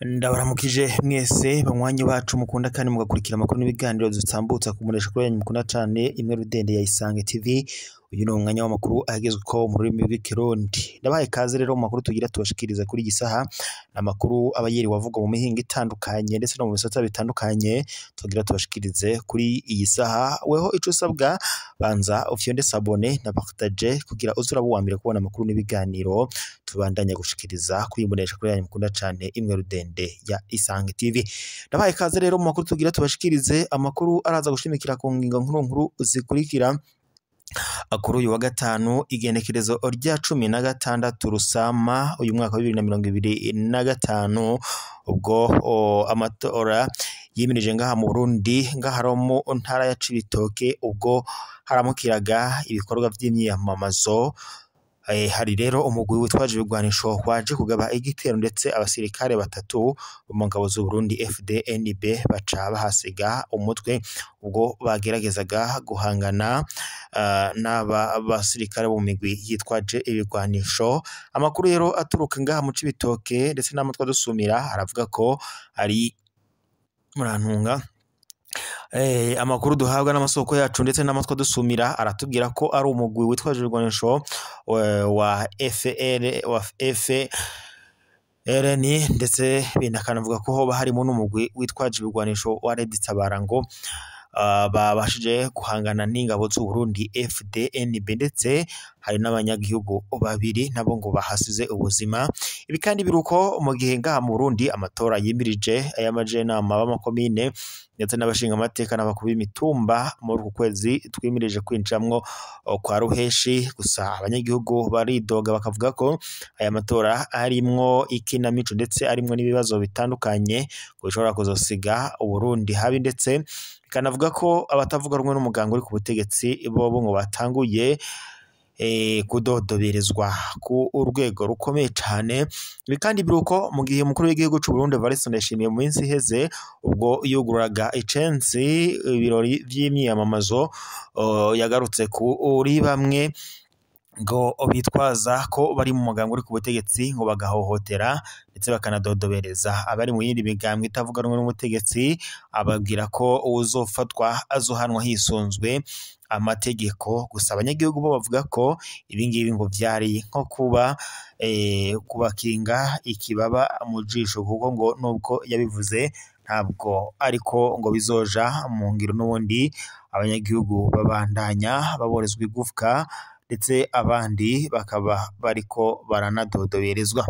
Ndabaramukije mwese banywanyi bacu mukunda kandi mugakurikira amakuru n'ibiganiro dutambutsa ku muresha kuri yanyu mukunda cane imwe rudende ya Isange TV. Uyu ni umwanya w'amakuru agezweho mu rurimi rw'ikirundi. Ndabahaye ikaze rero mu makuru tugira tubashikiriza kuri iyi saha, amakuru aba yiriwe avugwa mu mihingo itandukanye ndetse no mu bisata bitandukanye tugira tubashikirize kuri iyi saha. Weho ico usabwa, banza ufyonde s'abonner na partage kugira uze uraba uwa mbere kubona amakuru n'ibiganiro tubandanya gushikiriza kuri imbonesha kuri yanyu mukunda cane imwe rudende ya Isange TV. Ndabahaye ikaze rero mu makuru tugira tubashikirize, amakuru araza gushimikira ku ngingo nkuru nkuru zikurikira. Kuri uyu wa gatanu igenekerezo rya 16 Rusama uyu mwaka wa 2025, ubwo amatora yimirije ngaha mu Burundi, ngaha mu ntara ya Cibitoke, ubwo haramukiraga ibikorwa vy'imyiyamamazo. Hari rero umugwi witwaje ibigwanisho waje kugaba igitero, ndetse abasirikare batatu bo mu ngabo z'u Burundi FDNB baca bahasiga umutwe ubwo bageragezaga guhangana n'aba basirikare bo mu migwi yitwaje ibigwanisho. Amakuru rero aturuka ngaha mu Cibitoke ndetse n'amatwi adusumira aravuga ko ari murantunga. Amakuru duhabwa n'amasoko yacu ndetse n'amatwi adusumira aratubwira ko ari umugwi witwaje ibigwanisho wa FR wa FRN, ndetse binakanavuga ko hoba harimo n'umugwi witwaje ibigwanisho wa Red Tabara ngo babashije guhangana n'ingabo z'u Burundi FDNB, ndetse hari n'abanyagihugu babiri nabo ngo bahasize ubuzima. Ibi kandi biruko mu gihe ngaha mu Burundi amatora yimirije ay'amajenama b'amakomine ndetse n'abashinga amateka n'abakuru b'imitumba muri uku kwezi twimirije kwinjiramwo kwa ruheshi. Gusa abanyagihugu baridoga bakavuga ko aya matora arimwo ikinamico ndetse arimwo n'ibibazo bitandukanye ngo bishobora kuzosiga Uburundi habi, ndetse bikanavuga ko abatavuga rumwe n'umuganga uri ku butegetsi bobo ngo batanguye kudodoberezwa ku urwego rukomeye cane. Ibi kandi biruko mu gihe umukuru w'igihugu c'u Burundi Evariste Ndayishimiye mu minsi iheze ubwo yugururaga icensi ibirori vy'imyiyamamazo, yagarutse kuri bamwe ngo bitwaza ko bari mu mugambwe uri ku butegetsi ngo bagahohotera ndetse bakanadodobereza abari mu yindi migambwe itavuga rumwe n'ubutegetsi, ababwira ko uwuzofatwa azohanwa hisunzwe amategeko. Gusa abanyagihugu bo bavuga ko ibingibi ngo vyari nko kuba kubakinga ikibaba mu jisho, kuko ngo nubwo yabivuze ntabwo ariko ngo bizoja mu ngiro, n'ubundi abanyagihugu babandanya baborezwa igufwa ndetse abandi bakaba bariko baranadodoberezwa.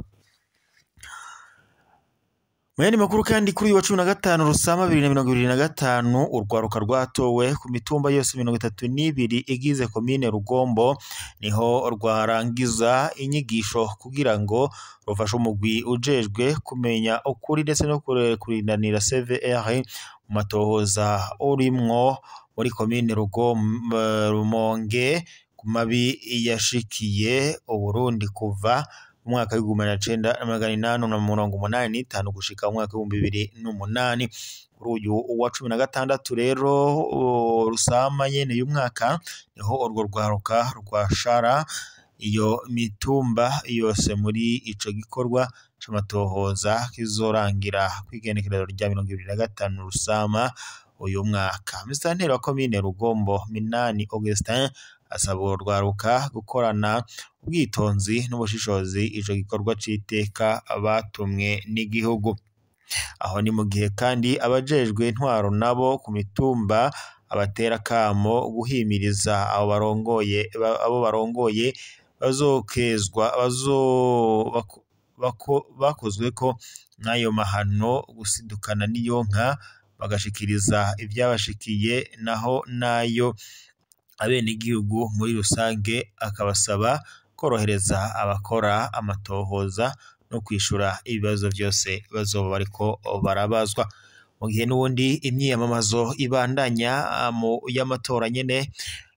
Mu yandi makuru kandi, kuri uyu wa 15 Rusama 2025, urwaruka rwatowe ku mitumba yose 32 igize komine Rugombo niho rwarangiza inyigisho kugira ngo rufashe umugwi ujejwe kumenya ukuri ndetse no kurindanira CVR mu matohoza urimwo muri komine Rumonge ku mabi yashikiye Uburundi kuva mu mwaka w'1985 gushika mu mwaka w'2008. Kuri uyu wa 16 rero Rusama nyene uyu mwaka niho urwo rwaruka rwashara iyo mitumba yose muri ico gikorwa c'amatohoza kizorangira kw'igenekerezo rya 25 Rusama uyu mwaka. Musitanteri wa komine Rugombo Minani Augustin asaba urwo rwaruka gukorana ubwitonzi n'ubushishozi ico gikorwa c'iteka batumwe n'igihugu. Aho ni mu gihe kandi abajejwe intwaro nabo ku mitumba abatera kamo guhimiriza abo barongoye bazokezwa bakozweko n'ayo mahano gusidukana n'iyonka bagashikiriza ivyabashikiye, naho nayo abenegihugu muri rusange akabasaba korohereza abakora amatohoza no kwishura ibibazo vyose bazoba bariko barabazwa. Mu gihe n'ubundi imyiyamamazo ibandanya mu y'amatora nyene,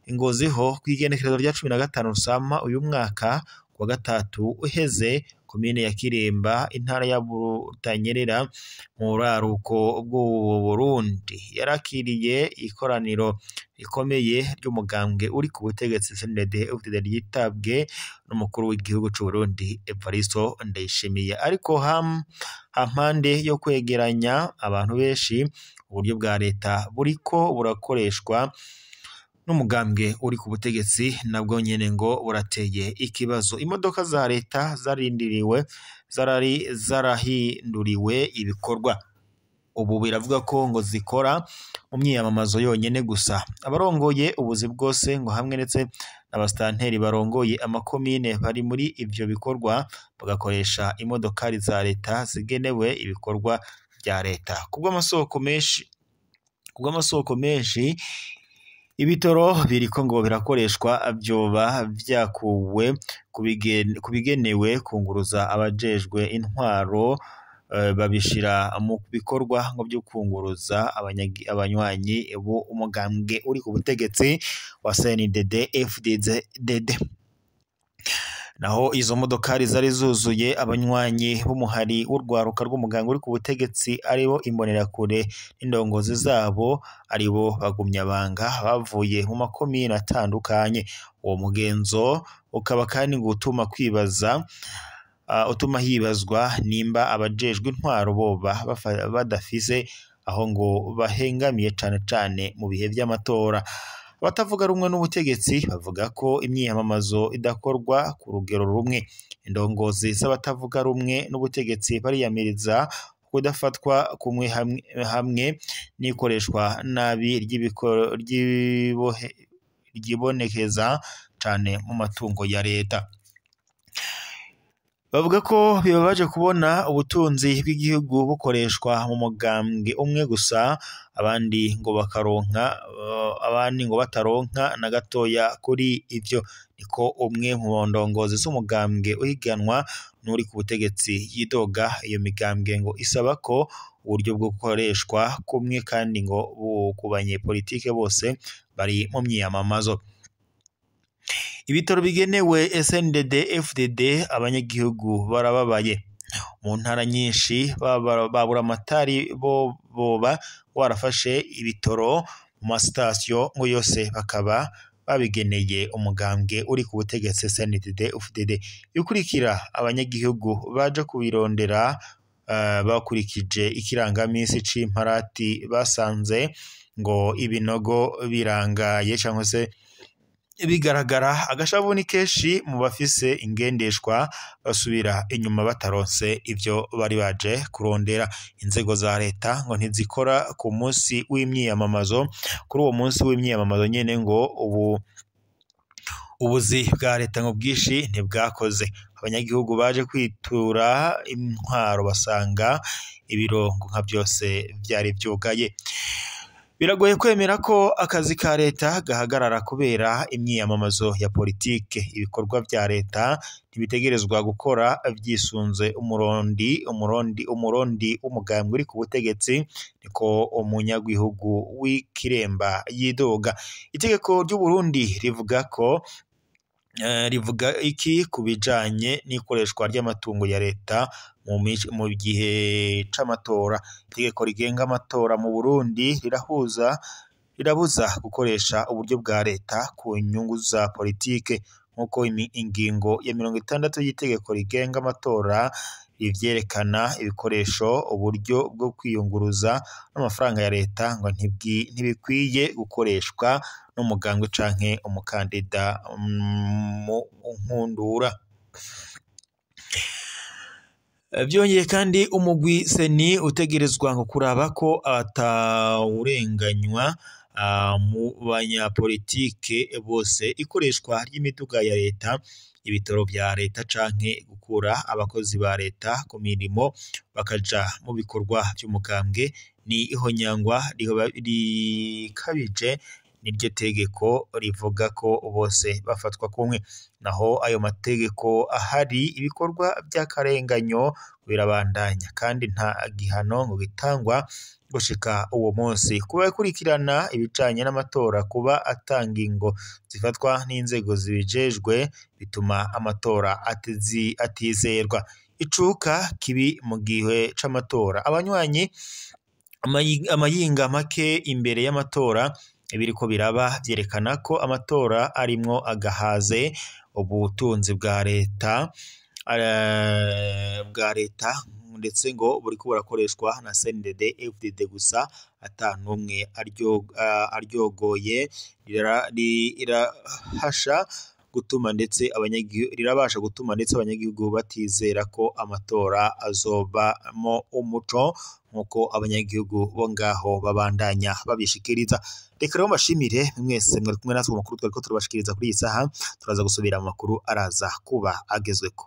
Ingozi ho kw'igenekerezo rya 15 Rusama uyu mwaka, kuwa gatatu uheze, komine ya Kiremba, intara ya Butanyerera, mu buraruko bw'u Burundi. Yarakiriye ikoraniro rikomeye ry'umugambwe uri ku butegetsi CNDD-FDD ryitabwe n'umukuru w'igihugu c'u Burundi Evaristo Ndayishimiye. Ariko hampande yo kwegeranya abantu benshi, uburyo bwa leta buriko burakoreshwa n'umugambwe uri ku butegetsi nabwo nyene ngo burateye ikibazo. Imodoka za leta zarindiriwe zarari zarahinduriwe ibikorwa, ubu biravuga ko ngo zikora mu myiyamamazo yonyene gusa. Abarongoye ubuzi bwose ngo hamwe ndetse n'abasitanteri barongoye amakomine bari muri ivyo bikorwa, bagakoresha imodokari za leta zigenewe ibikorwa vya leta. Kubw'amasoko menshi, ibitoro biriko ngo birakoreshwa vyoba vyakuwe kubigenewe kunguruza abajejwe intwaro, babishira mu bikorwa ngo vyo kunguruza abanywanyi b'umugambwe uri ku butegetsi wa CNDD-FDD. Naho izo modokari zari zuzuye abanywanyi b'umuhari w'urwaruka rw'umugambwe uri ku butegetsi, aribo Imbonerakure n'indongozi zabo, aribo Bagumyabanga, bavuye mu makomine atandukanye. Uwo mugenzo ukaba kandi ngo utuma kwibaza utuma hibazwa nimba abajejwe intwaro boba badafise aho ngo bahengamiye, cane cane mu bihe vy'amatora. Abatavuga rumwe n'ubutegetsi bavuga ko imyiyamamazo idakorwa ku rugero rumwe. Indongozi z'abatavuga rumwe n'ubutegetsi bariyamiriza kudafatwa kumwe hamwe n'ikoreshwa nabi ryibonekeza cane mu matungo ya leta. Bavuga ko bibabaje kubona ubutunzi bw'igihugu bukoreshwa mu mugambwe umwe gusa, abandi ngo bakaronka, abandi ngo bataronka na gatoya kuri ivyo. Niko umwe mu ndongozi z'umugambwe uhiganwa n'uri ku butegetsi yidoga. Iyo migambwe ngo isaba ko uburyo bwo gukoreshwa kumwe kandi ngo ku banyepolitike bose bari mu myiyamamazo. Ibitaro bigenewe SNDD FDD, abanyagihugu barababaye. Mu ntara nyinshi baburamatari bo boba warafashe ibitoro mu masitasiyo ngo yose bakaba babigeneye umugambwe uri ku butegetsi SNDD FDD. Ikurikira abanyagihugu baje kubirondera bakurikije ikirangamisi c'imparati, basanze ngo ibinogo birangaye cyangwa se bigaragara. Agashavu ni kenshi mu bafise ingendeshwa, basubira inyuma bataronse ivyo bari baje kurondera. Inzego za leta ngo ntizikora ku munsi w'imyiyamamazo. Kuri uwo munsi w'imyiyamamazo nyene ngo ubu ubuzi bwa leta ngo bwinshi ntibwakoze. Abanyagihugu baje kwitura intwaro basanga ibiro ngo nka byose vyari vyugaye. Biragoye kwemera ko akazi ka leta gahagarara kubera imyiyamamazo ya politike. Ibikorwa vya leta ntibitegerezwa gukora vyisunze umurondi w'umugambwe uri ku butegetsi, niko umunyagihugu w'Ikiremba yidoga. Itegeko ry'u Burundi rivuga ko rivuga iki ku bijanye n'ikoreshwa ry'amatungo ya leta mu gihe c'amatora? Itegeko rigenga amatora mu Burundi rirabuza gukoresha uburyo bwa leta ku nyungu za politike, nk'uko ingingo ya 60 y'itegeko rigenga amatora ivyerekana. Ibikoresho, uburyo bwo kwiyunguruza n'amafaranga ya leta ngo ntibikwiye gukoreshwa n'umugambwe canke umukandida mu nkundura. Byongeye kandi umugwi seni utegerezwa ngo kuraba ko atawurenganywa mu banyapolitike bose. Ikoreshwa ry'imiduga ya leta, ibitaro vya leta canke gukura abakozi ba leta ku mirimo bakaja mu bikorwa vy'umugambwe ni ihonyangwa rikabije niryo tegeko rivuga ko bose bafatwa kumwe. Naho ayo mategeko ahari, ibikorwa by'akarenganyo birabandanya kandi nta gihano ngo gitangwa gushika uwo munsi. Kuba kurikirana ibijanye n'amatora, kuba atanga ingo zifatwa n'inzego zibijejwe, bituma amatora atizerwa. Icuka kibi mu gihe c'amatora, abanywanyi amayinga make imbere y'amatora, ibiriko biraba vyerekana ko amatora arimwo agahaze. Ubutunzi bwa leta ndetse ngo buriko burakoreshwa na CNDD FDD gusa, ata n'umwe aryogoye. Rirahasha gutuma ndetse rirabasha gutuma ndetse abanyagihugu batizera ko amatora azobamwo umuco, nk'uko abanyagihugu bo ngaho babandanya babishikiriza. Reka rero mbashimire mwese mwari kumwe natwe mu makuru twariko turabashikiriza kuri iyi saha. Turaza gusubira mu makuru araza kuba agezweko.